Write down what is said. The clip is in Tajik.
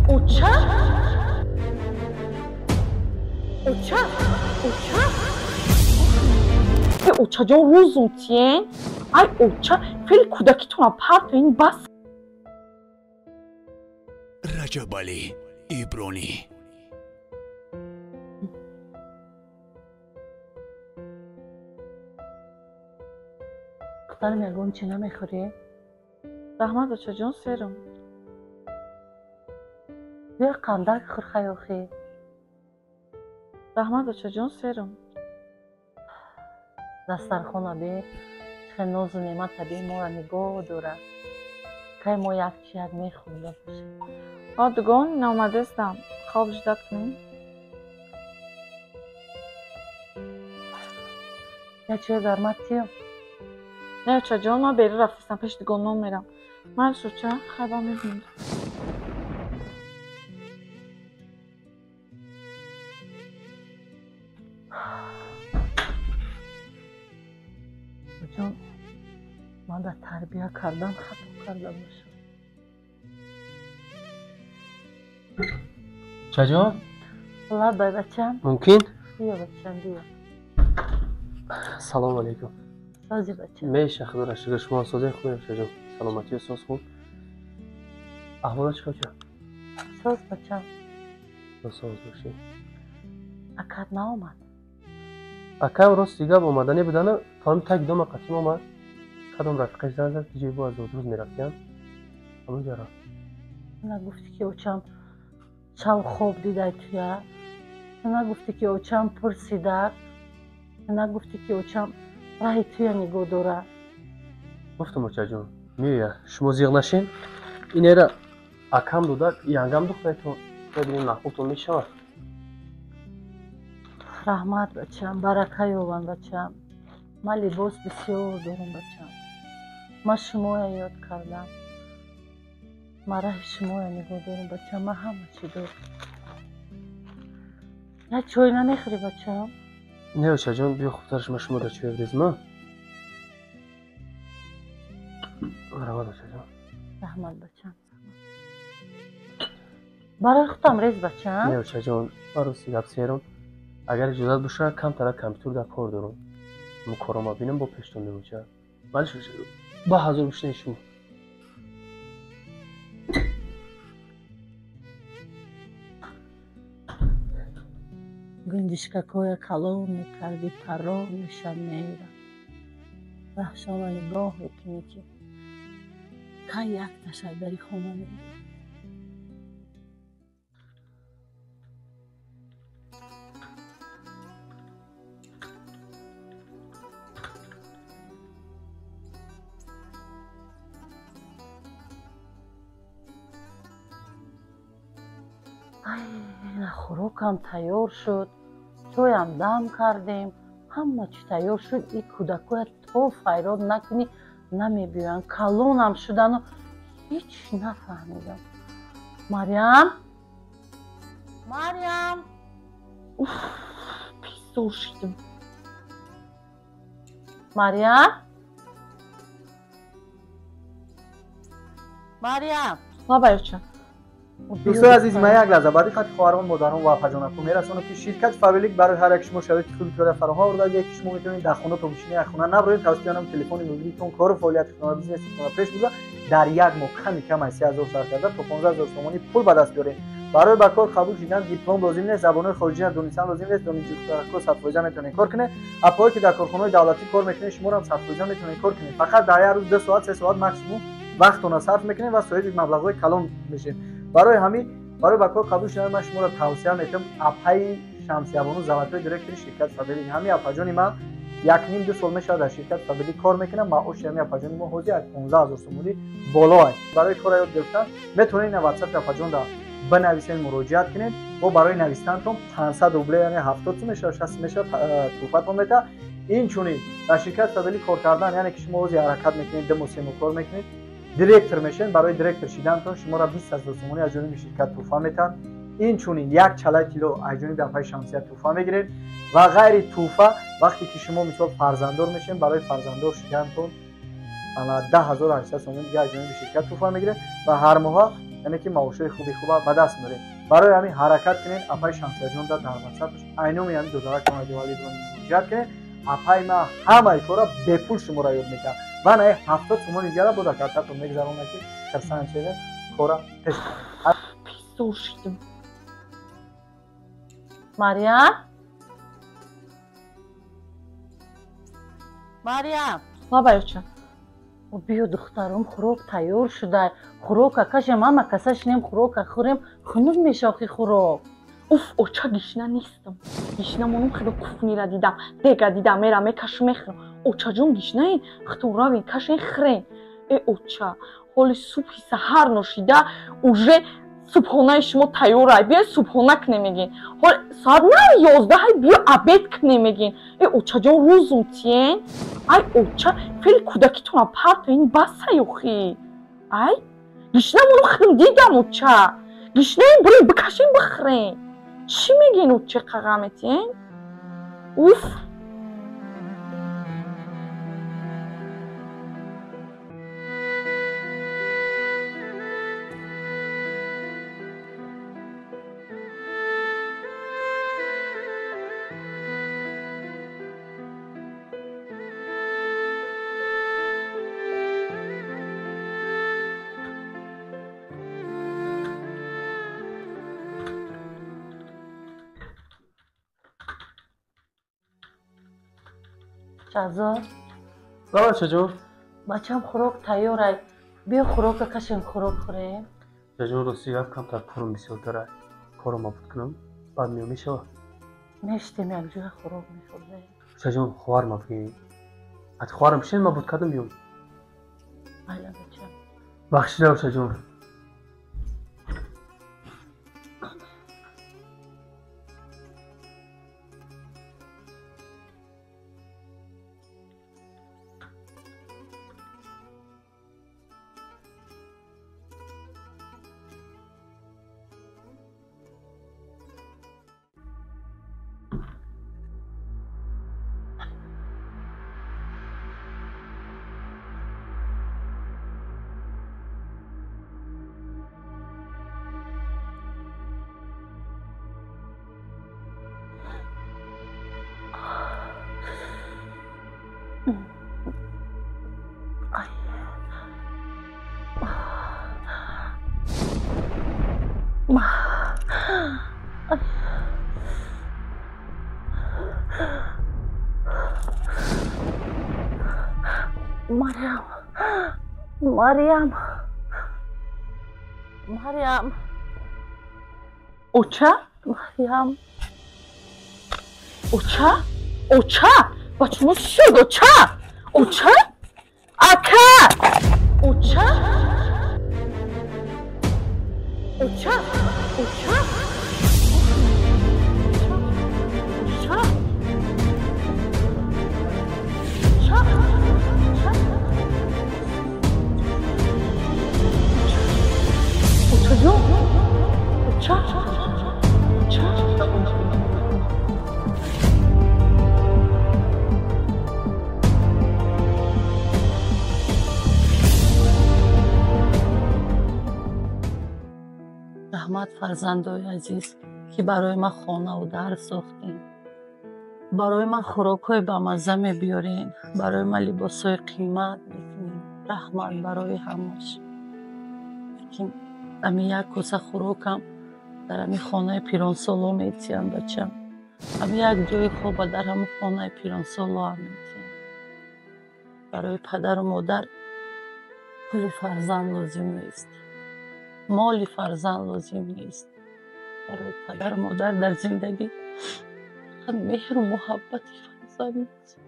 Оча? Оча? Оча? Очаҷон рӯзум тиен? Ай оча, феъли кӯдакитона партоин бас. Раҷабалӣ Ибронӣ. Духтарам, ягон чи намехӯрӣ? Раҳмат, очаҷон, серам. Биё қандак хӯр, хаёхӣ. Раҳмат, очаҷон, серам. Дастархона бе, чӣ нозу неъмата бе, моро нигоҳ дорад. Кай мо як чи як мехӯрда бошем. Ҳо, дугон, наомадестам. Хоб ждат кунем. Як чой гармат тиё. Не, очаҷон, ман берун рафтастам, пеши дугонон мерам. Ман шуча, хайба мебинам. Ҷон, ман дар тарбия кардан хато карда бошам. Чаҷон? Лабай, бачам. Мумкин? Биё, бачам, биё. Салому алейкум. Сози, бачам. Меша, худоро шукр, шумо созед хуб, чаҷон? Саломатӣ соз хуб. Аҳволат чӣ хел, ча? Соз, бачам. Соз бошӣ. Акат наомад? Акам рости гап омаданӣ будана, то так дома қатим омад. Кадом рафиқаш занг зад, ки ҷои бо аз рӯз мерафтиям. Ҳамонҷо рафт. Нагуфтӣ, ки очам шав хоб дидай туя? Нагуфтӣ, ки очам пурсида? Нагуфтӣ, ки очам раҳи туя нигоҳ дорад? Гуфтам, очаҷон, меоя, шумо зиғ нашин. Инера акам дода, янгам духтаретон, бибинем маъқултон мешавад. Раҳмат, бачам, барака ёбам, бачам. Ман либос бисёр дорам, бачам. Ман шумоя ёд кардам. Ман раҳи шумоя нигоҳ дорам, бачам. Ман ҳама чӣ дорам. Як чой намехӯрӣ, бачам? Не, очаҷон, биё хубтараш ман шумо дар чой резма. Раҳмат, очаҷон. Раҳмат, бачам. Барои худам рез, бачам. Не, очаҷон, ман рости гап серам. Агар иҷозат бошад, камтара компютер дар кор дорам. Мо корома бинам, бо пештон мемоча. Бале, ба ҳазор бишнед шумо. Гунҷишкакҳоя калон мекардӣ, паррон мешад, мерам. Раҳшона нигоҳ мекунӣ, ки кай якташа дари хона меояд. Хӯрокам тайёр шуд, чойам дам кардем, ҳама чӣ тайёр шуд. И кӯдакоя то файрод накунӣ намебиёянд. Калонам шудану ҳеҷ нафаҳмидам. Марьям, Марьям! Уф, пизор шидам. Марьям, Марьям! Лабай, оча. Дӯстои азиз, ман як лаҳза ба диққати хоҳарон, модарон ва апаҷонакҳо мерасонам, ки ширкати Фаберлик барои ҳар як шумо шароити хуби кора фароҳам оварда, ки шумо метавонед дар хона то бишинед, як хона наброед, тавассути ҳамон телефони мобилитон кору фаъолияти худро, бизнеси худро пеш бурда, дар як моҳ ками кам аз 3000 сар карда то 15000 сомонӣ пул ба даст биёред. Барои ба кор қабул шудан диплом лозим нест, забонҳои хориҷиро донистан лозим нест, донишҷӯҳо 100% метавонед кор кунед. Апоҳое ки дар корхонаҳои давлатӣ кор мекунед, шуморо ҳам 100% метавонед кор кунед. Фақат дар як рӯз 2 соат, 3 соат максимум вақтона сарф мекунед ва соҳиби маблағҳои калон мешавед. Барои ҳамин, барои ба кор қабул шудан ман шуморо тавсия метавам апаи Шамсиябону, золотой директори ширкати Фаберлик. Ҳамин апаҷони ман 1.5-2 сол мешавад дар ширкати Фаберлик кор мекунам. Маоши ҳамин апаҷони мо ҳозир аз 15000 сомонӣ боло аст. Барои кора ёд гирифтан метавонед на WhatsApp апаҷон да бинависед, муроҷиат кунед. Бо барои навистанатон 500 рубле, яъне 70 сум мешавад, 60 мешавад, туҳфатон метавад. Инчунин дар ширкати Фаберлик кор кардан, яъне ки шумо ҳозир ҳаракат мекунед, 2 моҳ 3 моҳ кор мекунед, директор мешавед. Барои директор шиданатон шуморо 20000 сомонӣ аз ҷониби ширкат туҳфа метаванд. Инчунин як чалаи тилло аз ҷониби апаи Шамсия туҳфа мегиред ва ғайри туҳфа вақте ки шумо мисол фарзанддор мешавед, барои фарзанддор шиданатон 10800 сомонӣ дига аз ҷониби ширкат туҳфа мегиред ва ҳар моҳа Яъне ки маошҳои хуби хуба ба даст меоред. Барои ҳамин ҳаракат кунед, апаи Шамсияҷон дар ватсапш айноми ҳамин додаракон Раҷабалӣ Ибронӣ муроҷиат кунед. Апаи ман ҳамаи кора бепул шуморо ёд мекард. Ва на 70 сомони дигара бо дар картатон мегузаронад, ки хирсан шуда кора пеш баред. Писор шидам. Марьям? Марьям! Лабай, оча. Биё духтаром, хӯрок тайёр шуда. Хӯрока кашем, ҳама каса шинем, хӯрока хӯрем, хунук мешохи хӯрок. Уф, оча, гишна нестам. Гишна монум хело куфнира дидам, дега дидам, мера мекашум мехӯрам. Очаҷон, гишнаин, хитон равин, кашен хӯрен. Э, оча, ҳоли субҳи саҳар ношида, уже субҳонаи шумо тайёрай, биё субҳона кунем мегин. Ҳол соат на 11 биё обед кунем мегин. Э, очаҷон, рӯзум тиен. Ай, оча, феъли кӯдакитона парто, ин басай охи. Ай, гишна монум худам дидам, оча. Гишнаин бирин бикашен бихӯрен. Чӣ мегин, оча, қағаметиен? Уф! Шаҳзод? Лабай, чаҷон. Бачам, хӯрок тайёрай. Биё хӯрока кашем, хӯрок хӯрем. Чаҷон, рости гап камтар корум бисёртарай. Корум мабуд кунам, баъд меом, мешавад? Мешитем якҷоя хӯрок мехӯрдем. Чаҷон, хоҳар ма бигӣ. Ати хоҳарам шин мабуд кардам биём. Майла, бачам. Бахшидам, чаҷон. Марьям, Марьям, Марьям. Оча? Марьям. Оча? Оча? Бачумо шуд, оча? Оча? Ака! Оча? Оча? Оча? Оча? Оча? Очаҷон? Оча? Оча? Раҳмат, фарзандои азиз, ки барои ман хонаву дар сохтем, барои ман хӯрокҳои бамазза мебиёрен, барои ман либосҳои қимат мекунем. Раҳмат барои ҳамаш. Лекин ами як коса хӯрокам дар ами хонаи пиронсоло метиҳам, бачам. Ами як ҷои хоба дар ҳамун хонаи пиронсолоам метиҳам. Барои падару модар пули фарзанд лозим нест, моли фарзанд лозим нест. Барои падару модар дар зиндагӣ фақат меҳру муҳаббати фарзанд лозим.